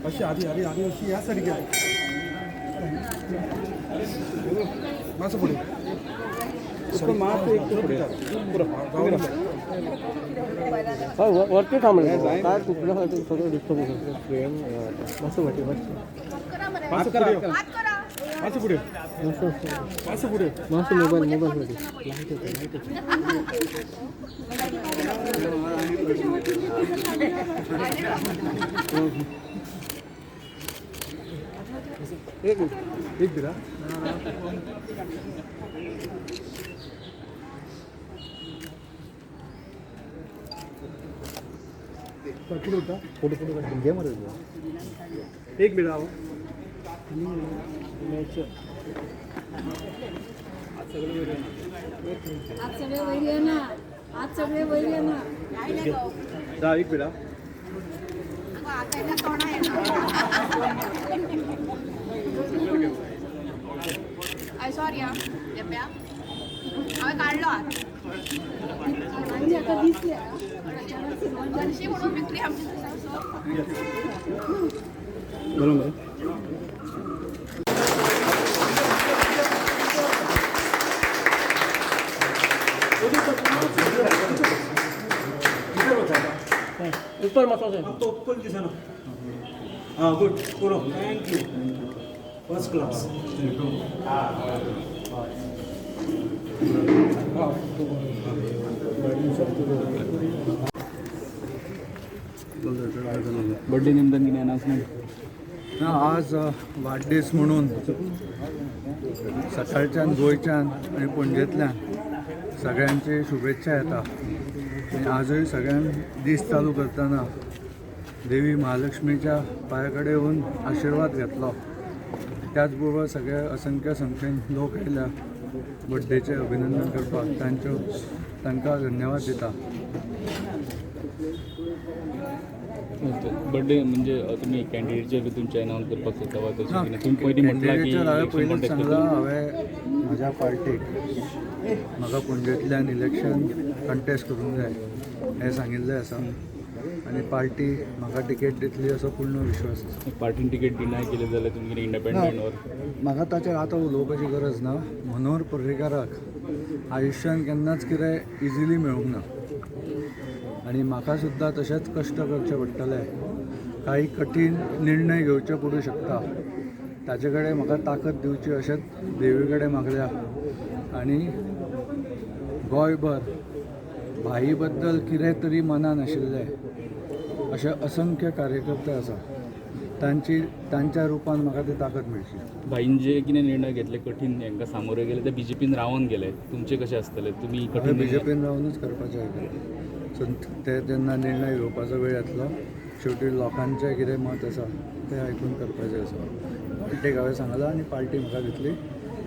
अशी आधी आधी आधी अशी या साईड घ्या. मासं पुढे. वरती थांबले काय तुटलं सगळं दिसतं. मस्त वाटे मस्त. मासं पुढे, मासं पुढे, मासं पुढे. मस्त मोबाईल मोबाईल. एक मिनिट, एक दिला. कुठे होता? फोटो फोटो काढून घे मरे. एक मिनिट आहो. आज सगळे वैरी आहे ना, आज सगळे वैरी आहे ना. दहा एक मिनिट. सॉरी हा जप्या, हांवें काडलो हात. आणि आता दिसले. हरशी म्हणून विक्री आमची. बरोबर. ऊपर मसाज. तो उत्पल दिसना. हां, गुड पुरो. Thank you, first class. Birthday निमतान कितें अनाउन्समेंट? ना, आज वाडदीस म्हणून सकाळच्यान गोंयच्यान आनी पणजेंतल्यान सगळ्यांचे शुभेच्छा येता आनी आजूय सगळ्यांक दीस चालू करतना देवी महालक्ष्मीच्या पांया कडेन येवन आशिर्वाद घेतलो. त्याच बरोबर सगळे असंख्य संख्येन लोक आयल्या बड्डेचें अभिनंदन करपाक. तांच्यो तांकां धन्यवाद दिता. बर्थडे म्हणजे तुम्ही कॅन्डिडेटच्या तुमचे अनाउन्स करपाक सोदता वा तशें कितें? तुमी पयलीं म्हटलां की कॅन्डिडेटचेर हांवें इलेक्शन पयलींच कॉन्टेस्ट सांगलां. करतलो. हांवें म्हज्या पार्टीक म्हाका पणजेंतल्यान इलेक्शन कंटेस्ट करूंक जाय हें सांगिल्लें आसा आनी पार्टी म्हाका तिकेट दितली असो पूर्ण विश्वास आसा. पार्टीन तिकेट डिनाय केले जाल्यार तुमी कितें इंडिपेंडंट ऑर? म्हाका ताचेर आतां उलोवपाची गरज ना. मनोहर पर्रीकाराक आयुश्यान केन्नाच कितें इजिली मेळूंक ना आनी म्हाका सुद्दां तशेंच कश्ट करचे पडटले. काही कठीण निर्णय घेवचे पडूं शकता. ताचे कडेन म्हाका ताकद दिवची अशेंच देवी कडेन मागल्या. आनी गोंयभर भाई बद्दल कितें तरी मनान आशिल्लें अशे असंख्य कार्यकर्ते आसा, तांची तांच्या रुपान म्हाका ती ताकद मेळची. भाईन जे कितें निर्णय घेतले कठीण, हांकां सामोरे गेले, ते बीजेपीन रावन गेले. तुमचे कशें आसतले? तुमी हांवें कठीण बी जे पीन रावनूच करपाचें आयकलें. सो ते जेन्ना निर्णय घेवपाचो वेळ येतलो, शेवटी लोकांचें कितें मत आसा तें आयकून करपाचें आसा. पार्टीक हांवें सांगलां आनी पार्टी म्हाका दितली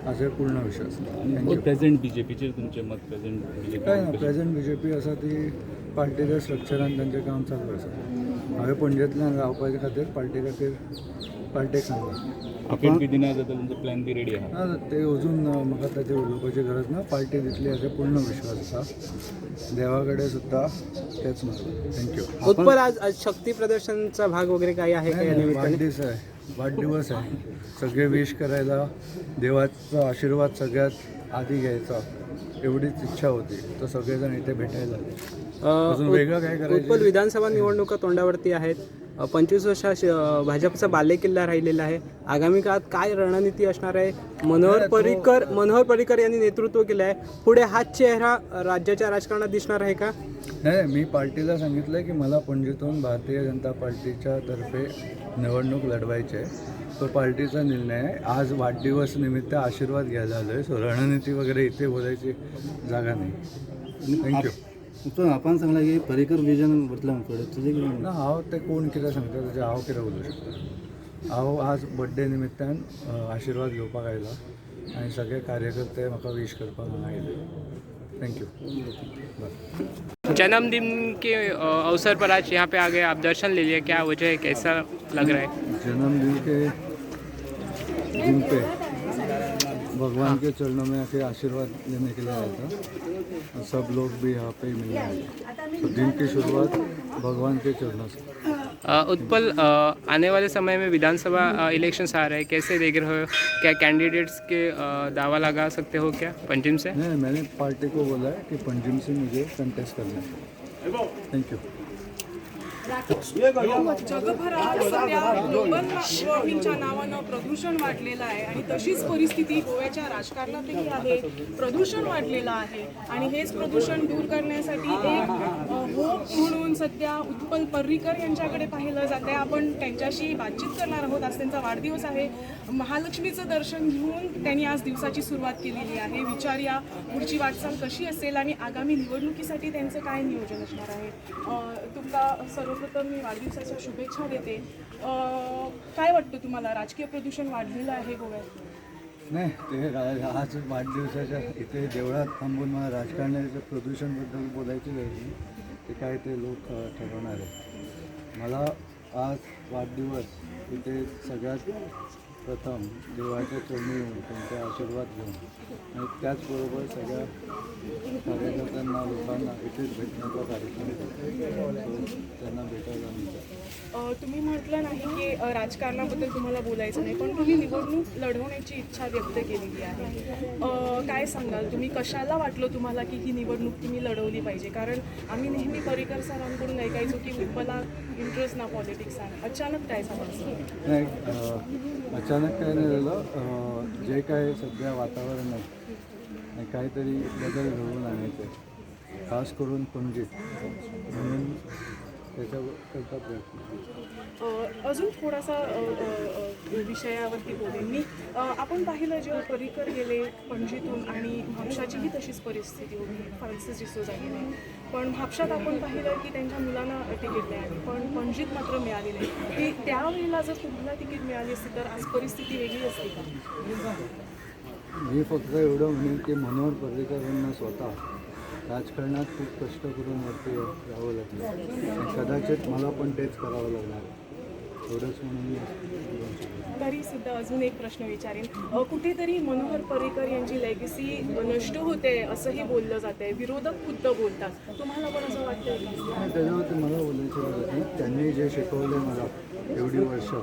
हाचेर पूर्ण विश्वास. Thank you. Present बीजेपीचेर तुमचें मत, प्रेझेंट काय ना, BJP? Present B J P आसा ती पार्टीच्या स्ट्रक्चरान तांचें काम चालू आसा. हांवें पणजेंतल्यान रावपाचे खातीर पार्टी खातीर पार्टेक सांगलां. तिकेट बी दिना जाल्यार तुमचो प्लॅन बी रेडी आहा? ना, ते अजून म्हाका ताचेर उलोवपाची गरज ना. पार्टी दितली हाचेर पूर्ण विश्वास आसा. देवा कडेन सुद्दां तेच मागलां. Thank you. Utpal, आज आज शक्ती प्रदर्शनचा भाग वगैरे काही आहे का या नाही, निमित्ताने? वाढदिवस आहे, वाढदिवस आहे. सगळे विश करायला, देवाचा आशीर्वाद सगळ्यात आधी घ्यायचा एवढीच इच्छा होती. तर सगळेजण इथे भेटायला आले. अजून वेगळं काय करायचं? उत्पल, विधानसभा निवडणुका तोंडावरती आहेत. 25 वर्ष भाजपचा बालेकिल्ला राहिलेला आहे. आगामी काळात काय रणनीती असणार आहे? मनोहर नाही, पर्रीकर, मनोहर पर्रीकर यांनी नेतृत्व केलं आहे. पुढे हाच चेहरा राज्याच्या राजकारणात दिसणार आहे का? नाही नाही, मी पार्टीला सांगितलं की मला पणजीतून भारतीय जनता पार्टीच्या तर्फे निवडणूक लढवायची आहे. तो पार्टीचा निर्णय आहे. आज वाढदिवस निमित्त आशीर्वाद घ्यायला आलो आहे. सो रणनीती वगैरे इथे बोलायची जागा नाही. Thank you. पण आपण सांगला की पर्रीकर विजन म्हटलं फुडें तुजें कितें? ना, हांव ते कोण कितें सांगता ताचेर हांव कितें उलोवंक शकता? हांव आज बड्डे निमित्तान आशिर्वाद घेवपाक आयला आनी सगळे कार्यकर्ते म्हाका वीश करपाक हांगा आयले. Thank you. बरें. जन्मदिन के अवसर पर आज यहाँ पे आ गए आप, दर्शन ले लिया, क्या वजह है, कैसा लग रहा है? जन्मदिन के दिन पे भगवान के चरणों में आके आशीर्वाद लेने के लिए आया था और सब लोग भी यहाँ पे मिलने आए. तो दिन की शुरुआत भगवान के चरणों से. उत्पल, आने वाले समय में विधानसभा इलेक्शंस आ रहे हैं, कैसे देख रहे हो? क्या कैंडिडेट्स के दावा लगा सकते हो क्या पंजिम से? नहीं, मैंने पार्टी को बोला है कि पंजिम से मुझे कंटेस्ट करना है. Thank you. जगभरात सध्या ग्लोबल वॉर्मिंगच्या नावानं प्रदूषण वाढलेलं आहे आणि तशीच परिस्थिती गोव्याच्या राजकारणातही आहे. प्रदूषण वाढलेलं आहे आणि हेच प्रदूषण दूर करण्यासाठी एक होप म्हणून सध्या उत्पल पर्रीकर यांच्याकडे पाहिलं जात आहे. आपण त्यांच्याशी बातचीत करणार आहोत. आज त्यांचा वाढदिवस आहे. महालक्ष्मीचं दर्शन घेऊन त्यांनी आज दिवसाची सुरुवात केलेली आहे. विचारूया पुढची वाटचाल कशी असेल आणि आगामी निवडणुकीसाठी त्यांचं काय नियोजन असणार आहे. तुमका सर्वप्रथम मी वाढदिवसाच्या शुभेच्छा देते. काय वाटतं तुम्हाला, राजकीय प्रदूषण वाढलेलं आहे गोव्यात? नाही, ते आज वाढदिवसाच्या इथे देवळात थांबून मला राजकारणाच्या प्रदूषणबद्दल बोलायची गरज नाही. ते काय ते लोक ठरवणार आहे. मला आज वाढदिवस इथे सगळ्यात प्रथम देवाच्या चरणी येऊन त्यांचा आशीर्वाद घेऊन आणि त्याचबरोबर सगळ्या कार्यकर्त्यांना, लोकांना इथेच भेटण्याचा कार्यक्रम आहे. So, त्यांना भेटायला मी जातो. तुम्ही म्हटलं नाही की राजकारणाबद्दल तुम्हाला बोलायचं नाही, पण तुम्ही निवडणूक लढवण्याची इच्छा व्यक्त केलेली आहे. काय सांगाल तुम्ही, कशाला वाटलं तुम्हाला की ही निवडणूक तुम्ही लढवली पाहिजे? कारण आम्ही नेहमी पर्रीकर सरांकडून ऐकायचो की उत्पला इंटरेस्ट ना पॉलिटिक्स आहे. अचानक काय झालं असं? नाही, अचानक काय नाही झालं. जे काय सध्या वातावरण आहे आणि काहीतरी बदल घडवून आणायचे आहे, खास करून पणजीत, म्हणून त्याच्याकरता प्रयत्न. अजून थोडासा अ, अ, अ, विषयावरती बोलेन मी. आपण पाहिलं, जेव्हा पर्रीकर गेले पणजीतून आणि म्हापशाचीही तशीच परिस्थिती होती, फ्रान्सिस डिसोजा गेले, पण म्हापशात आपण पाहिलं की त्यांच्या मुलांना तिकीट मिळाली, पण पणजीत मात्र मिळाली नाही. ती त्यावेळेला जर तुम्हाला तिकीट मिळाली असती तर आज परिस्थिती वेगळी असती का? मी फक्त एवढं म्हणेन की मनोहर पर्रीकरांना स्वतः राजकारणात खूप कष्ट करून वरती यावं लागलं आणि कदाचित मला पण तेच करावं लागणार आहे. एवढंच म्हणून मी बोलू शकतो. तरी सुद्धा अजून एक प्रश्न विचारेन. कुठेतरी मनोहर पर्रीकर यांची लेगसी नष्ट होते असंही बोललं जात आहे, विरोधक खुद्द बोलतात. तुम्हाला पण असं वाटतंय का? नाही, त्याच्यावरती मला बोलायची गरज नाही. त्यांनी जे शिकवले मला एवढी वर्ष